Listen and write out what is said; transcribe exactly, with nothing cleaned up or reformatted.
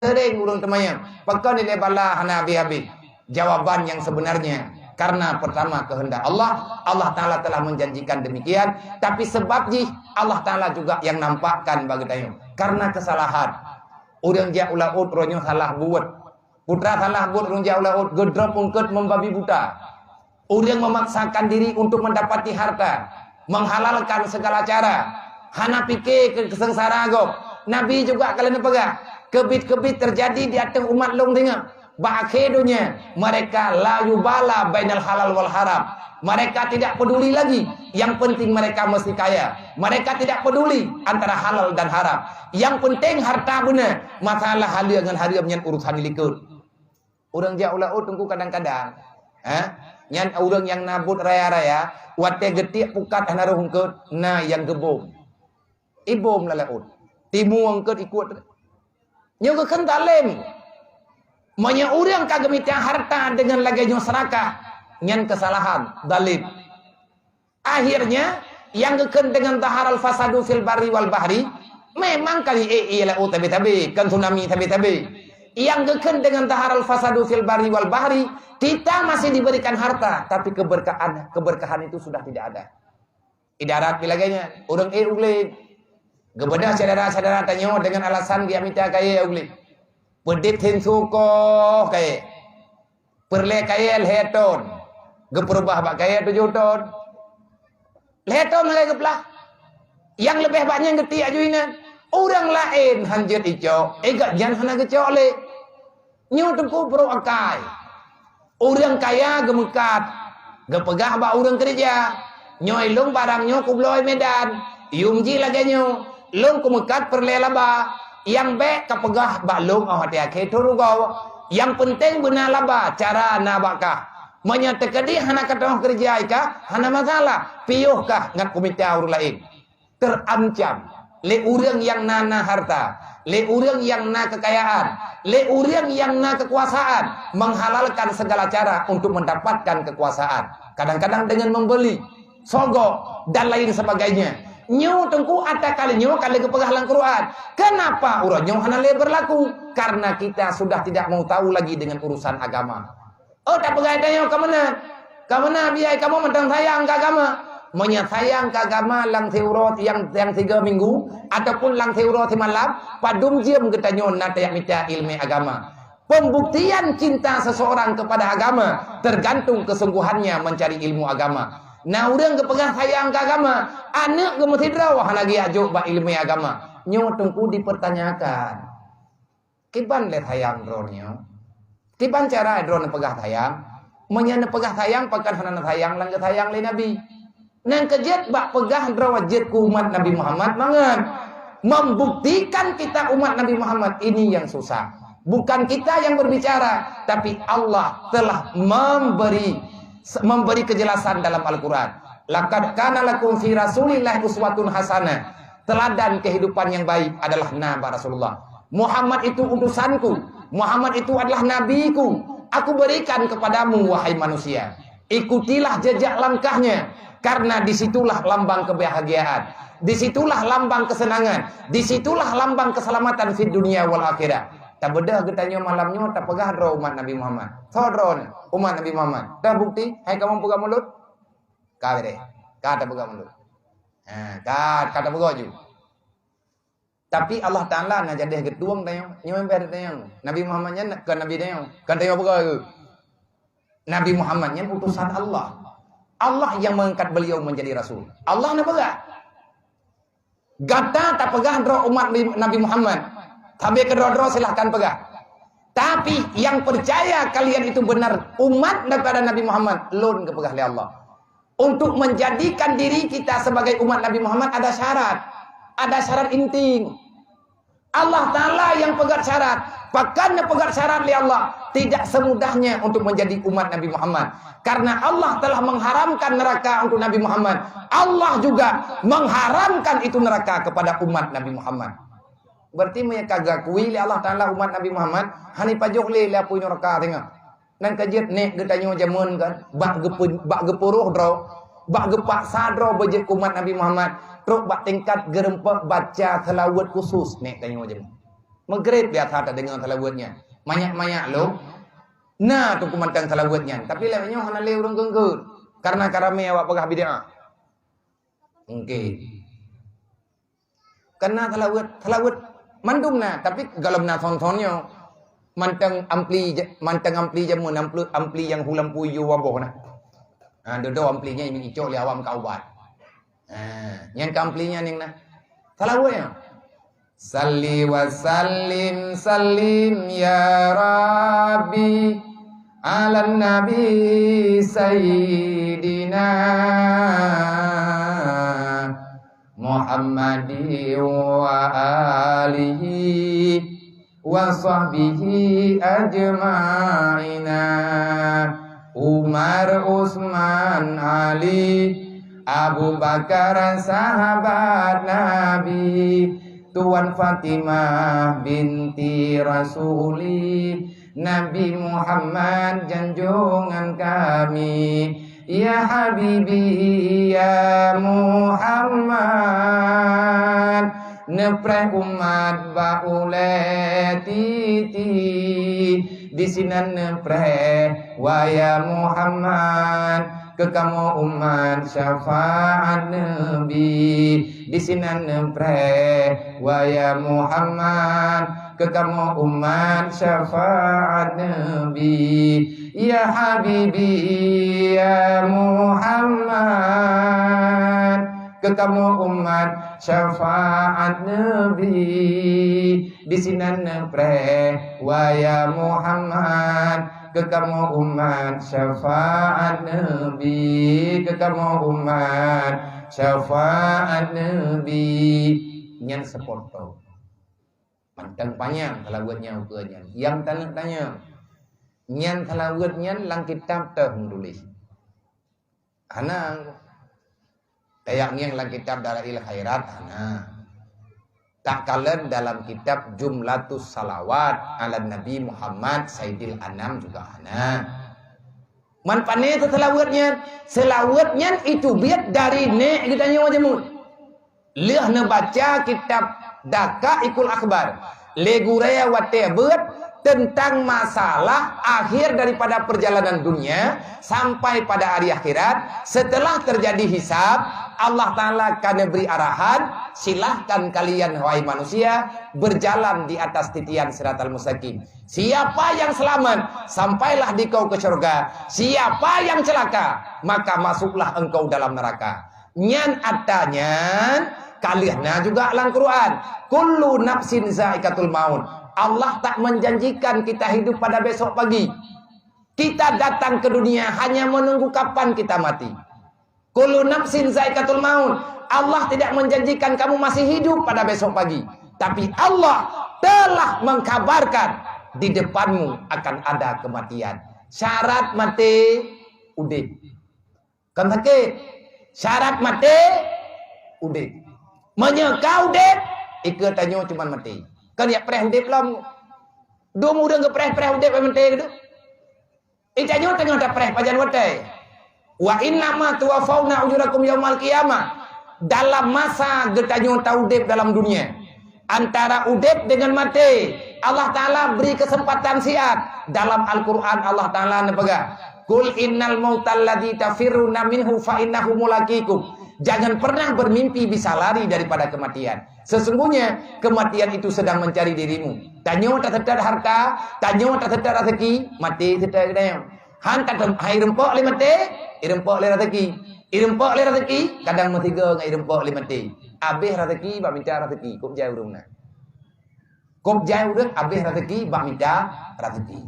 Sering ureuëng teumanyong, "Pakon ilée bala hana habéh-habéh?" Jawaban yang sebenarnya, karena pertama kehendak Allah, Allah Ta'ala telah menjanjikan demikian, tapi sebab jih Allah Ta'ala juga yang nampakkan bagi tanyoe. Karena kesalahan. Ureuëng jak u laôt, uroe nyoe salah buet. Putra salah buet, ureuëng jak u laôt, geudrop eungkot membabi buta. Ureuëng memaksakan diri untuk mendapati harta, menghalalkan segala cara, hana pike keu seungsara gob. Nabi juga ka lheueh neupeugah, "Keubiet-keubiet teujadi di ateueh umat lôn singoh. Bak akhé donya, mereka la yubala bainal halal wal haram." Mereka tidak peduli lagi, yang penting mereka mesti kaya. Mereka tidak peduli antara halal dan haram. Yang penting harta beuna, masalah halal ngon haram nyan urusan dilikot. Ureuëng jak u laôt teungku kadang-kadang, ha? Nyan ureuëng nyang na buet raya-raya, watée geutiek pukat hana roh eungkot, na nyang geubom. Ibom lam laôt. Timu eungkot ikot. Nyoe geukheun zalim. Meunyoe ureuëng ka geumita harta deungon lagée nyoe seurakah, nyan keusalahan, zalim. Akhirnya, nyang geukheun deungon zaharal fasadu fil barri wal bahri, memang kali ék ie laôt sabe-sabe, kon tsunami sabe-sabe. Nyang geukheun deungon zaharal fasadu fil barri wal bahri, kita masih diberikan harta, tapi keberkahan, keberkahan itu sudah tidak ada. Ibarat lagée nyan, ureuëng ék u glé. Geubeudôh syedara-syedara tanyoe deungon alasan geujak mita kayée u glé. Peudit hinsu koh kayée. Peureulée kayée lhée ton. Geupeurubah bak kayée tujoh ton. Lhée ton lagée geuplah. Nyang leubeh bak nyan geutiek aju inan. Ureuëng laén han jeuet icok, eh, gobnyan hana geucok lé. Nyoe teungku brok akai. Ureuëng kaya geumeukat, geupeugah bak ureuëng keureuja, "Nyoe lôn barang nyoe kubloe Medan, yum jih lagée nyoe, lôn kumeukat peureulée laba, nyang bék kapeugah bak lôn 'oh até akhé thon rugoe. Nyang peunteng beuna laba, cara na bak kah. Meunyoe teukeudi hana kateungoh keureuja i kah, hana masalah, piôh kah ngat kumita ureuëng laén." Terancam lé ureuëng nyang na, na harta, lé ureuëng nyang na keukayaan, lé ureuëng nyang na keukuasaan, menghalalkan segala cara untuk mendapatkan kekuasaan. Kadang-kadang dengan membeli, sogok, dan lain sebagainya. Nyoe teungku ata kali nyoe ka lheueh geupeugah lam Quran. Kenapa uroe nyoe hana lé berlaku? Karena kita sudah tidak mau tahu lagi dengan urusan agama. Oh, tapeugah tanyoe ka meunan. Ka meunan biaya kamoe mantong sayang keu agama. Meunyoe sayang keu agama lam siuroe nyang, nyang tiga minggu ataupun lam siuroe simalam, padum jeuem geutanyoe na tajak mita ileumé agama. Pembuktian cinta seseorang kepada agama tergantung kesungguhannya mencari ilmu agama. Na ureuëng geupeugah sayang keu agama, aneuëk geumeusidroe hana geujak jok bak ileumé agama. Nyoe teungku dipertanyakan. Kiban lé sayang droeneuh? Kiban cara droeneuh peugah sayang? Meunyoe neupeugah sayang, pakon hana neusayang nyang geusayang lé Nabi? Nyang keujeuet bak peugah droe jeuet keu umat Nabi Muhammad mangat. Membuktikan kita umat Nabi Muhammad ini yang susah. Bukan kita yang berbicara, tapi Allah telah memberi, memberi kejelasan dalam Al-Quran. "Laqad kana lakum fi Rasulillah uswatun hasanah." Teladan kehidupan yang baik adalah na bak Rasulullah. "Muhammad itu utusanku, Muhammad itu adalah nabiku. Aku berikan kepadamu, wahai manusia. Ikutilah jejak langkahnya, karena disitulah lambang kebahagiaan, disitulah lambang kesenangan, disitulah lambang keselamatan fid dunia wal akhirah." Tabeudôh geutanyoe malam nyoe tapeugah droe umat Nabi Muhammad. Soe droeneuh umat Nabi Muhammad? Dah bukti? Hai kamoe peugah mulut? Ka bereh. Ka tapeugah mulut. Ha, ka, ka tapeugah ju. Tapi Allah Taala na jadeh geutueng tanyoe, nyoe beh tanyoe. Nabi Muhammad nyan kon nabi tanyoe, kon tanyoe peugah. Nabi Muhammad nyan utusan Allah. Allah yang mengangkat beliau menjadi rasul. Allah na peugah. Gata tapeugah droe umat Nabi Muhammad. Sabe keudroe-droe silahkan peugah. Tapi yang percaya kalian itu benar umat daripada Nabi Muhammad, lôn geupeugah lé Allah. Untuk menjadikan diri kita sebagai umat Nabi Muhammad ada syarat. Ada syarat inti. Allah Taala yang peugah syarat. Pakon neupeugah syarat lé Allah, tidak semudahnya untuk menjadi umat Nabi Muhammad. Karena Allah telah mengharamkan neraka untuk Nabi Muhammad. Allah juga mengharamkan itu neraka kepada umat Nabi Muhammad. Berarti meunyoe ka geukui lé Allah Taala umat Nabi Muhammad, hana pajoh lé lé apui neraka teungoh. Nyang ka jeuet nèk geutanyoe jameun kan, bak geupe-, bak geupuroh droe, bak geupaksa droe beujeuet keu umat Nabi Muhammad, trok bak tingkat geurumpok baca seulaweuet khusus nèk tanyoe jameun. Meugrét biasa tadeungoe salaweuet nyan. Manyak-manyak lom. Na teungku mantong salaweuet nyan. Tapi lagèe nyoe hana lé ureueng keungkot. Karena ka ramé awak peugah bid'ah. Oke. Karena salaweuet, salaweuet mandum na, tapi golom na thon-thon nyoe. Mantong ampli ja-, mantong ampli jameun, ampli, ampli nyang hulam puyu waboh na. Ha, dudoe ampli nyan icok lé awak meukat ubat. Ha, nyan ka ampli nyan nyang na. Salaweuet nyoe. Salli wa sallim, sallim ya Rabbi, ala Nabi Sayyidina Muhammadi wa alihi wa sahbihi ajma'ina. Umar, Utsman, Ali, Abu Bakar, sahabat Nabi, Tuan Fatimah binti Rasuli, Nabi Muhammad junjungan kami. Ya Habibi, ya Muhammad, neupreh umat bak ulèe titi, disinan neupreh, wahai Muhammad, keu kamoe umat syafaat Nabi, disinan neupreh, wahai Muhammad, keu kamoe umat syafaat Nabi. Ya Habibi, ya Muhammad, keu kamoe umat syafaat Nabi, disinan neupreh, wahai Muhammad, keu kamoe umat syafaat Nabi, keu kamoe umat syafaat Nabi. Nyan seupôt. Mantong panyang salaweuet nyan ukeue nyan. Nyang taneuk tanyong, nyan salaweuet nyan lam kitab teuh meutuléh? Hana. Tajak ngieng lam kitab Dalail Khairat hana. Takalon dalam kitab Jumlatus Salawat ala Nabi Muhammad Sayyidil Anam juga hana. Man pané teuh salaweuet nyan? Salaweuet nyan iteubiet dari nèk geutanyoe jameun. Lheueh neubaca kitab Daqaiqul Akhbar lé gurèe watèe beuet teuntang masalah akhir daripada peurjalanan dunia sampai pada hari akhirat, setelah terjadi hisab, Allah Taala ka neubri arahan, "Silahkan kalian, wahai manusia, berjalan di atas titian Siratal Mustaqim. Siapa yang selamat, sampailah dikau ke syurga. Siapa yang celaka, maka masuklah engkau dalam neraka." Nyan atra nyan ka lheueh na juga lam Quran, "Kullu nafsin zaikatul maut." Allah tak menjanjikan kita hidup pada besok pagi. Kita datang ke dunia hanya menunggu kapan kita mati. "Kullu nafsin zaikatul maut." Allah tidak menjanjikan kamu masih hidup pada besok pagi. Tapi Allah telah mengkhabarkan di depanmu akan ada kematian. Syarat maté, udép. Kon sakét. Syarat maté, udép. Meunyoe ka udép, ikeue tanyoe cuman maté. Kon jak preh udép lom. Dum ureueng geupreh-preh udép maté geudu. Ih, tanyoe teungoh tapreh pajan watèe. "Wa innama tuwaffauna ujurakum yaumal qiyamah." Dalam masa geutanyoe taudép dalam dunia, antara udép dengan maté, Allah Taala bri keuseumpatan siat. Dalam Al-Quran, Allah Taala neupeugah, "Qul innal mautal ladzi tafirruna minhu fa innahu mulaqikum." Jangan pernah bermimpi bisa lari daripada kematian. Sesungguhnya, kematian itu sedang mencari dirimu. Tanyoe taseutôt hareuta, tanyoe taseutôt raseuki, maté seutôt geutanyoe. Han tatem-, han ireumpok lé maté, ireumpok lé raseuki. Ireumpok lé raseuki, kadang meusigoe ngon ireumpok lé maté. Abéh raseuki bak mita raseuki, kôb jai ureueng na. Kôb jai ureueng abéh raseuki bak mita raseuki.